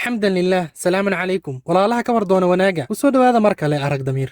Xamdan lilaah, salaamun calaykum. Walaalaha ka war doona wanaaga, ku soo dhowaada mar kale Arag Damiir.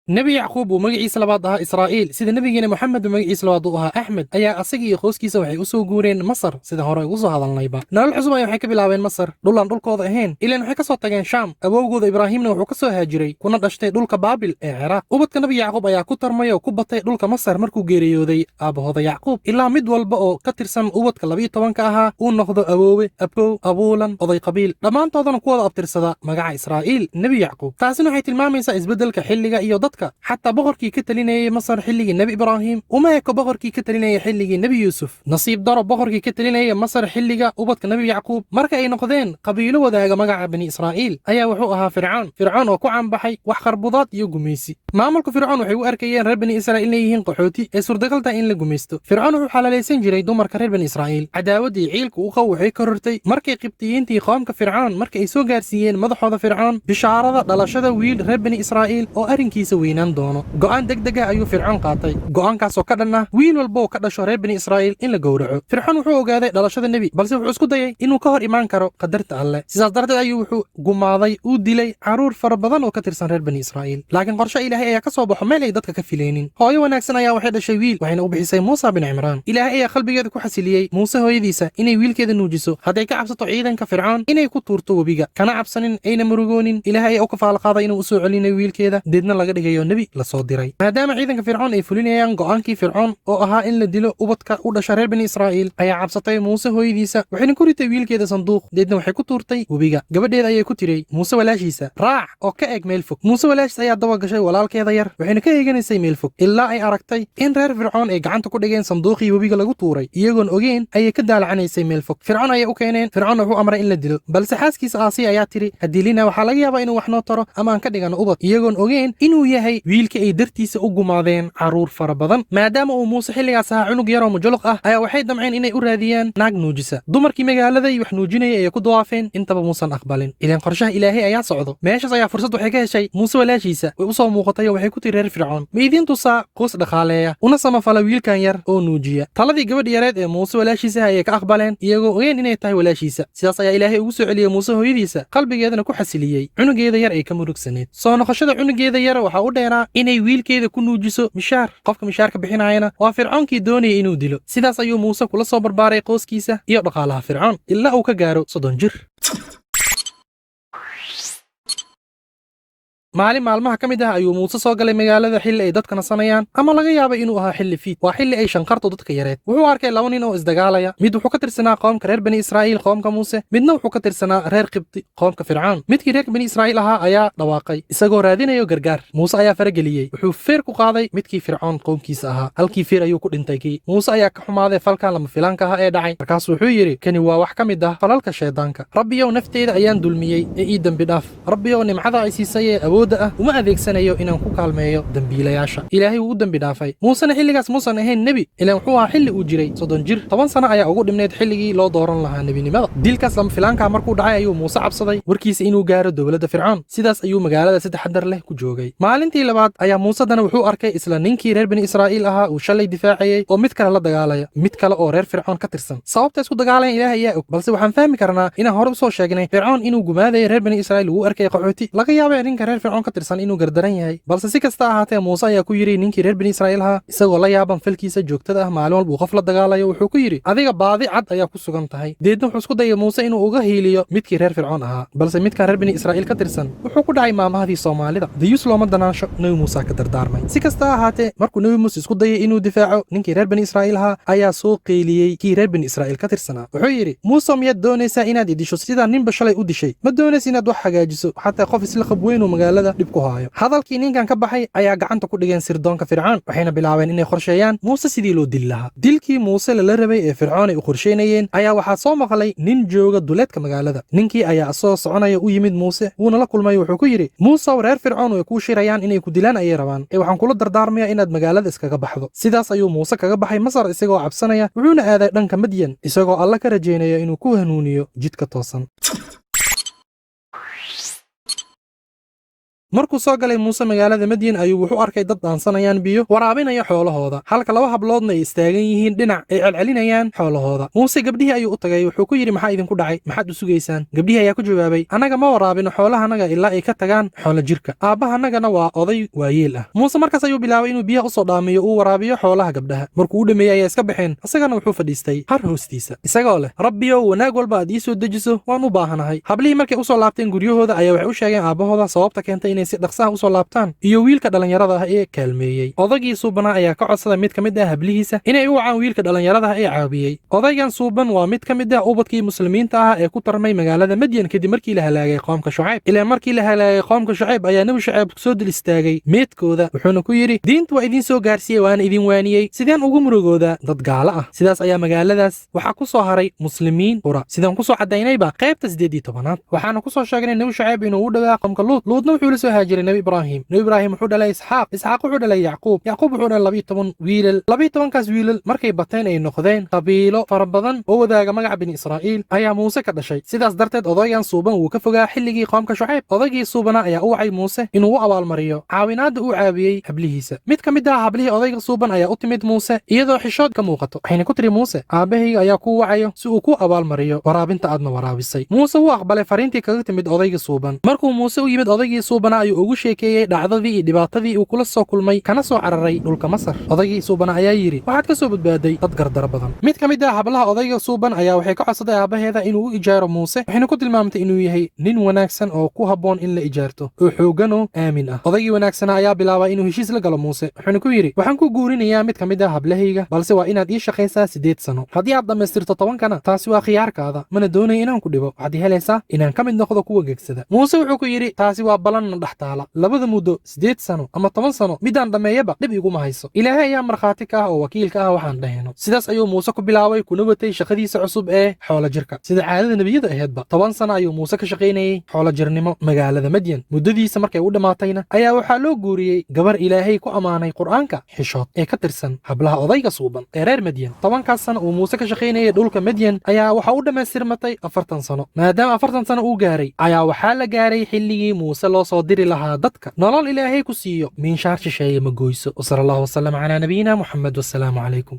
Nebi Yacquub uu magaciisa labaad ahaa Israa'iil, sida nebigeena Moxamed uu magaciisa labaad u ahaa Axmed, ayaa asaga iyo qoyskiisa waxay u soo guureen Masar. Sida hore ugu soo hadalnayba, nolol cusub ayaa waxay ka bilaabeen Masar, dhul aan dhulkooda ahayn. Ilaan waxay ka soo tageen Shaam. Awowgooda Ibraahimna wuxuu ka soo haajiray kuna dhashtay dhulka Baabil ee Ciraaq. Ubadka Nebi Yacquub ayaa ku tarmay oo ku batay dhulka Masar markuu geeriyooday aabbahooda Yacquub, ilaa mid walba oo ka tirsan ubadka 12-ka ahaa uu noqdo awoowe, abkow, abuulan, oday qabiil, dhammaantoodana ku wada abtirsada magaca Israa'iil, Nebi Yacquub. Taasina waxay tilmaamaysaa isbeddelka xilliga iyo dadka. Xataa boqorkii ka talinayay Masar xilligii Nebi Ibraahim uma eko boqorkii ka talinayay xilligii Nebi Yuusuf. Nasiib daro, boqorkii ka talinayay Masar xilliga ubadka Nebi Yacquub marka ay noqdeen qabiilo wadaaga magaca Bani Israa'iil ayaa wuxuu ahaa Fircoon. Fircoon oo ku caanbaxay wax qarbudaad iyo gumaysi. Maamulka Fircoon waxay u arkayeen reer Bani Israa'iil inay yihiin qaxooti ee suurtagal tahay in la gumaysto. Fircoon wuxuu xalaalaysan jiray dumarka reer Bani Israa'iil. Cadaawaddii ciilka u qabo waxay korortay markay Qibtiyiintii qoomka Fircoon marka ay soo gaarsiiyeen madaxooda Fircoon bishaarada dhalashada wiil reer Bani Israa'iil oo arrinkiisa weynaan doono. Go'aan degdeg ah ayuu Fircoon qaatay, go'aankaasoo ka dhan ah wiil walba oo ka dhasho reer Bani Israa'iil in la gowraco. Fircoon wuxuu ogaaday dhalashada nebi, balse wuxuu isku dayay inuu ka hor imaan karo qadarta Alleh. Sidaas darteed ayuu wuxuu gumaaday, uu dilay carruur fara badan oo ka tirsan reer Bani Israa'iil. Laakiin qorshe Ilaahay ayaa ka soo baxo meel ay dadka ka filaynin. Hooyo wanaagsan ayaa waxay dhashay wiil, waxayna u bixisay Muusa bin Cimraan. Ilaahay ayaa qalbigeeda ku xasiliyey Muuse hooyadiisa inay wiilkeeda nuujiso, hadday ka cabsato ciidanka Fircoon inay ku tuurto webiga. Kana cabsanin, ayna murugoonin. Ilaahay ayaa u kafaalo qaaday inuu usoo celinayo wiilkeeda, deedna laga dhigayo nebi la soo diray. Maadaama ciidanka Fircoon ay fulinayaan go'aankii Fircoon oo ahaa in la dilo ubadka u dhasha reer Bani Israa'iil, ayaa cabsatay Muuse hooyadiisa, waxayna ku ritay wiilkeeda sanduuq, deedna waxay ku tuurtay webiga. Gabadheeda ayay ku tiray, "Muuse walaashiisa raac oo ka eg meel fog." Muuse walaashiis ayaa daba gashay walaalkeeda yar, waxayna ka eeganaysay meel fog ilaa ay aragtay in reer Fircoon ay gacanta ku dhigeen sanduuqii webiga lagu tuuray. Iyagoon ogeyn ayay ka daalacanaysay meel fog. Fircoon ayay u keeneen. Fircoon wuxuu amray in la dilo, balse xaaskiisa Aasiya ayaa tiri, "Ha dilina, waxaa laga yaabaa inuu wax noo taro ama aan ka dhigano ubad," iyagoon ogeyn inuu yahay wiilka ay dartiisa u gumaadeen carruur fara badan. Maadaama uu Muuse xilligaas ahaa cunug yaroo mujuluq ah, ayaa waxay damceen inay u raadiyaan naag nuujisa. Dumarkii magaaladay wax nuujinayay ayay ku dawaafeen, intaba muusan aqbalin. Ilaan qorshaha Ilaahay ayaa socdo. Meeshaas ayaa fursad waxay ka heshay Muuse walaashiisa. Way u soo muuqatay oo waxay ku tiri reer Fircoon, "Ma idiin tusaa qoys dhaqaaleeya una samafala wiilkan yar oo nuujiya?" Taladii gabadh yareed ee Muuse walaashiisa ayay ka aqbaleen, iyagoo ogeyn inay tahay walaashiisa. Sidaas ayaa Ilaahay ugu soo celiyey Muuse hooyadiisa, qalbigeedana ku xasiliyey cunugeeda yar ay ka murugsaneed. Soo noqoshada cunugeeda yar waxaa u dheeraa inay wiilkeeda ku nuujiso mishaar. Qofka mishaarka bixinayana waa Fircoonkii doonayay inuu dilo. Sidaas ayuu Muuse kula soo barbaaray qoyskiisa iyo dhaqaalaha Fircoon ilaa uu ka gaaro 30 jir. Maalin maalmaha ka mid ah ayuu Muuse soo galay magaalada xilli ay dadka nasanayaan, ama laga yaabay inuu ahaa xilli fiid. Waa xilli ay shanqartu dadka yareed. Wuxuu arkay laba nin oo isdagaalaya. Mid wuxuu ka tirsanaa qoomka reer Bani Israa'iil, qoomka Muuse, midna wuxuu ka tirsanaa reer Qibti, qoomka Fircoon. Midkii reer Bani Israa'iil ahaa ayaa dhawaaqay isagoo raadinayo gargaar. Muuse ayaa farageliyey. Wuxuu feer ku qaaday midkii Fircoon qoomkiisa ahaa. Halkii feer ayuu ku dhintay kii. Muuse ayaa ka xumaaday falkan lama filaanka ah ee dhacay. Markaasuu wuxuu yidhi, "Kani waa wax ka mid ah falalka shaydaanka. Rabbiyow, nafteyda ayaan dulmiyey ee ii dembi dhaaf. Rabbiyow, nimcada ay siisay ee awoodda ah uma adeegsanayo inaan ku kaalmeeyo dembiilayaasha." Ilaahay wuu u dembi dhaafay. Muusena xilligaas muusan ahayn nebi, ilaan wuxuu ahaa xilli uu jiray 30 jir. 10 sano ayaa ugu dhimnayd xilligii loo dooran lahaa nebinimada. Dilkaas lama filaankaa markuu dhacay ayuu Muuse cabsaday warkiisa inuu gaaro dowladda Fircoon. Sidaas ayuu magaalada si taxadar leh ku joogay. Maalintii labaad ayaa Muusedana wuxuu arkay isla ninkii reer Bani Israa'iil ahaa uu shalay difaacayey oo mid kale la dagaalaya, mid kale oo reer Fircoon ka tirsan. Sababta isku dagaalayan Ilaahay ayaa og, balse waxaan fahmi karnaa inaan hore usoo sheegnay Fircoon inuu gumaadayay reer Bani Israa'iil uu arkay qaxooti. Laga yaabay ninka reer Fircoon ka tirsan inuu gardaran yahay, balse si kasta ahaatee Muuse ayaa ku yidhi ninkii reer Bani Israa'iil ahaa, isagoo la yaaban falkiisa joogtada ah, maalin walba uu qof la dagaalayo, wuxuu ku yidhi, "Adiga baadi cad ayaa ku sugan tahay." Deedna wuxuu isku dayay Muuse inuu uga hiiliyo midkii reer Fircoon ahaa, balse midkan reer Bani Israa'iil ka tirsan wuxuu ku dhacay maamahadii Soomaalida, "Dayuus looma danaansho." Nebi Muuse ka dardaarmay. Si kasta ahaatee, markuu Nebi Muuse isku dayay inuu difaaco ninkii reer Bani Israa'iil ahaa, ayaa soo qeyliyey kii reer Bani Israa'iil ka tirsanaa. Wuxuu yidhi, "Muuse, miyaad doonaysaa inaad idisho sidaa ninba shalay u dishay? Ma doonaysa inaad wax hagaajiso xataa qof isla qabweynuu magaalada dhib ku haayo?" Hadalkii ninkan ka baxay ayaa gacanta ku dhigeen sirdoonka Fircoon, waxayna bilaabeen inay qorsheeyaan Muuse sidii loo dili lahaa. Dilkii Muuse lala rabay ee Fircoon ay u qorsheynayeen ayaa waxaa soo maqlay nin jooga duleedka magaalada. Ninkii ayaa isagoo soconaya u yimid Muuse, wuuna la kulmay. Wuxuu ku yidhi, "Muusow, reer Fircoon way kuu shirayaan, inay ku dilaan ayay rabaan, ee waxaan kula dardaarmayaa inaad magaalada iskaga baxdo." Sidaas ayuu Muuse kaga baxay Masar isagoo cabsanaya, wuxuuna aaday dhanka Madyan, isagoo Alla ka rajaynaya inuu ku hanuuniyo jidka toosan. Markuu soo galay Muuse magaalada Madyan ayuu wuxuu arkay dad dhaansanayaan biyo, waraabinaya xoolahooda, halka laba habloodna ay istaagan yihiin dhinac, ay celcelinayaan xoolahooda. Muuse gabdhihii ayuu u tagay. Wuxuu ku yidhi: "Maxaa idinku dhacay? Maxaad u sugaysaan?" Gabdhihii ayaa ku jawaabay: "Annaga ma waraabino xoolahanaga ilaa ay ka tagaan xoolo jirka, aabbahanagana waa oday waayeel ah." Muuse markaas ayuu bilaabay inuu biyaha usoo dhaamiyo, uu waraabiyo xoolaha gabdhaha. Markuu u dhameeyey ayaa iska baxeen. Isagana wuxuu fadhiistay har hoostiisa, isagoo leh: "Rabbiyow, wanaag walba aad ii soo dejiso waan u baahanahay." Hablihii markay usoo laabteen guryahooda ayaa waxay u sheegeen aabbahooda sababta keentay inay si dhaqsaha usoo laabtaan iyo wiilka dhallinyarada ah ee kaalmeeyey. Odaygii suubanaa ayaa ka codsaday mid ka mid ah hablihiisa inay u wacaan wiilka dhallinyarada ah ee caawiyey. Odaygan suuban waa mid ka mid ah ubadkii muslimiinta ah ee ku tarmay magaalada Madyan kadib markii la halaagay qoomka Shucayb. Ilaa markii la halaagay qoomka Shucayb ayaa Nebi Shucayb soo dul istaagay meedkooda, wuxuuna ku yidhi: "Diintu waa idiin soo gaarsiiyey, waana idin waaniyey, sideen ugu murugoodaa dad gaalo ah?" Sidaas ayaa magaaladaas waxaa ku soo haray muslimiin qura, sidaan kusoo caddaynayba qaybta 18aad. Waxaana kusoo sheegnay Nebi Shucayb inuu u dhowaa qoomka Luut. Luutna wuxuu la soo haajiray Nebi Ibraahim. Nebi Ibraahim wuxuu dhalay Isxaaq. Isxaaq wuxuu dhalay Yacquub. Yacquub wuxuu dhalay 12 wiilal. 12-kaas wiilal markay bateen ay noqdeen qabiilo fara badan oo wadaaga magaca Bini Israa'iil ayaa Muuse ka dhashay. Sidaas darteed odaygan suuban wuu ka fogaa xilligii qoomka Shucayb. Odaygii suubana ayaa u wacay Muuse inuu u abaalmariyo caawinaadda uu caawiyey hablihiisa. Mid ka mid ah hablihii odayga suuban ayaa u timid Muuse iyadoo xishood ka muuqato, waxayna ku tiri: "Muuse, aabbahayga ayaa kuu wacayo si uu ku abaalmariyo waraabinta aadna waraabisay." Muuse wuu aqbalay fariintii kaga timid odaygii suuban. Markuu Muuse u yimid odaygii suubana ayuu ugu sheekeeyey dhacdadii iyo dhibaatadii uu kula soo kulmay, kana soo cararay dhulka Masar. Odaygii suubana ayaa yidhi: "Waxaad ka soo badbaaday dad gardaro badan." Mid ka mid ah hablaha odayga suuban ayaa waxay ka codsaday aabbaheeda inuu u ijaaro Muuse, waxayna ku tilmaamtay inuu yahay nin wanaagsan oo ku habboon in la ijaarto, oo xoogganoo aamin ah. Odaygii wanaagsanaa ayaa bilaabay inuu heshiis la galo Muuse, wuxuuna ku yidhi: "Waxaan ku guurinayaa mid ka mid ah hablahayga, balse waa inaad ii shaqaysaa 8 sano. Haddii aad dhammaystirto 10-kana, taasi waa khiyaarkaada, mana doonayo inaan ku dhibo. Waxaad i helaysaa inaan ka mid noqdo kuwa gegsada." Muuse wuxuu ku yidhi: "Taasi waa ballanna dhex taala labada muddo, 8 sano ama 10 sano, midaan dhammeeyaba dhib iguma hayso. Ilaahay ayaa markhaati ka ah oo wakiilka ah waxaan dhahayno." Sidaas ayuu Muuse ku bilaabay kuna watay shaqadiisa cusub ee xoolo jirka. Sida caadada nebiyada ahaydba, 10 sano ayuu Muuse ka shaqaynayey xoolo jirnimo magaalada Madyan. Muddadiisa markay u dhammaatayna ayaa waxaa loo guuriyey gabar Ilaahay ku ammaanay Qur'aanka xishood ee ka tirsan hablaha odayga suuban ee reer Madyan. 10-kaas sano uu Muuse ka shaqaynayay dhulka Madyan ayaa waxaa u dhammaystirmatay 40 sano. Maadaama 40 sano uu gaaray ayaa waxaa la gaaray xilligii Muuse loo soo diri lahaa dadka. Nolol Ilaahay ku siiyo miinshaar shisheeye ma goyso. Wasala allahu wasalam calaa nabiyina Muxamed, wasalaamu calaykum.